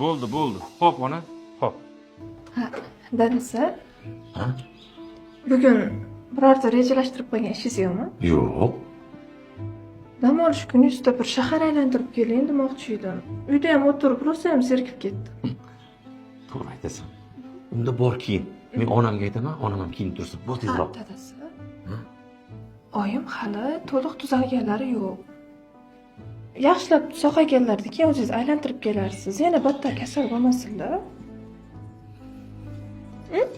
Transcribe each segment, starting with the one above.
Bo'ldi, bo'ldi. Xo'p, ona, xo'p. Ha, dadasi, Ha? bugun birorta rejalashtirib qo'ygan ishingiz yo'qmi? Yo'q. Dam olish kuni ustida bir shahar aylantirib keling demoqchi edim. Uyda ham o'tirib rosa ham zerikib ketdim. To'g'ri aytasan. Unda bor kiyin. Men onamga aytaman, onam ham kiyinib tursin. Bo'l Ha, tezroq. dadasi. Ha? Oyim hali to'liq tuzalganlari yo'q. Yaxshilab sog'ayganlarida keyin o'zingiz aylantirib kelarsiz. Yana battar kasal bo'lmasinlar.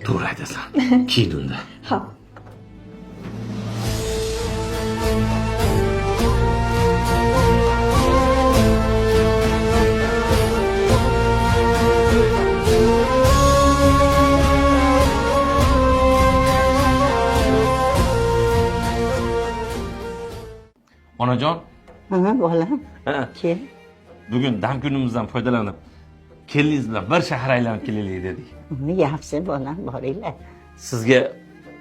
To'g'ri aytasan. Kiyin unda. Ha. Onajon, Ha bolam, ha, kel. bugun dam kunimizdan foydalanib keliningiz bilan bir shahar aylanib kelaylik dedik. Yaxshi bolam, boringlar. Sizga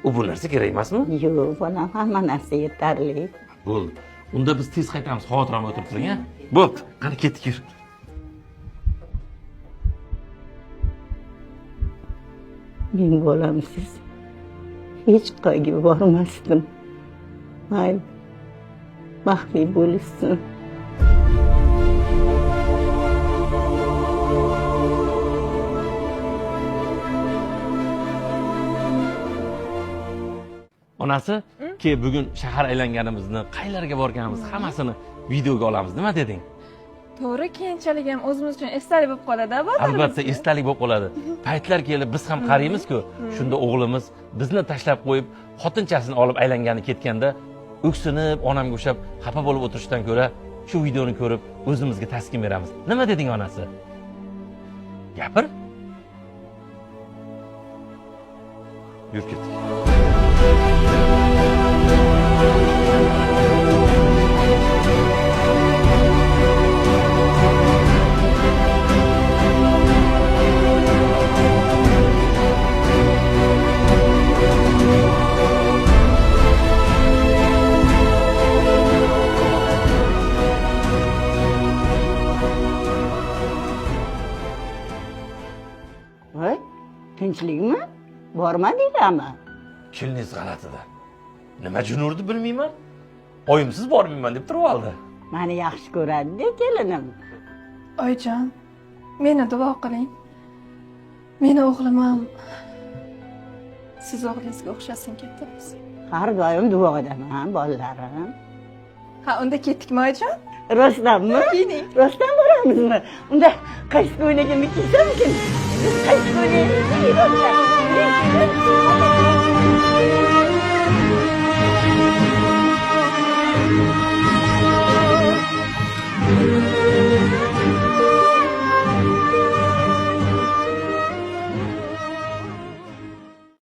u bu narsa kerak emasmi? Yo'q bolam, hamma narsa yetarli. Bo'ldi. Unda biz tez qaytamiz, xavotir olmay o'tirib turing, a? Bo'pti. Qani ketdik, yur. Men bolamsiz hech qayerga bormasdim. Mayli, baxtli bo'lishsin. Onasi, ke bugun shahar aylanganimizni, qaylarga borganimiz hammasini videoga olamiz. Nima deding? To'g'ri, keyinchalik ham o'zimiz uchun esdalik bo'lib qoladi, Albatta esdalik bo'lib qoladi. Paytlar kelib biz ham qaraymiz-ku, shunda o'g'limiz bizni tashlab qo'yib, xotinchasini olib aylangani ketganda o'ksinib, onamga o'xshab xafa bo'lib o'tirishdan ko'ra shu videoni ko'rib o'zimizga taskin beramiz. Nima deding onasi? Gapir. Yur ketdik. Voy, tinchlikmi? Bormadinglarmi? Keliningiz g'alatida. Nima jin urdi bilmayman. Oyimsiz bormayman deb turib oldi. Mani yaxshi ko'radi-da kelinim. Oyijon, meni duo qiling. Meni o'g'lim ham siz o'g'lingizga o'xshasin katta. Har doim duodaman, bolalarim. Ha, unda ketdikmi oyijon? Rostdanmi? Kiyining. Rostdan boramizmi? Unda qaysi ko'ylagimni kiysamkin? Qaysi ko'ylagimni kiy rostdan?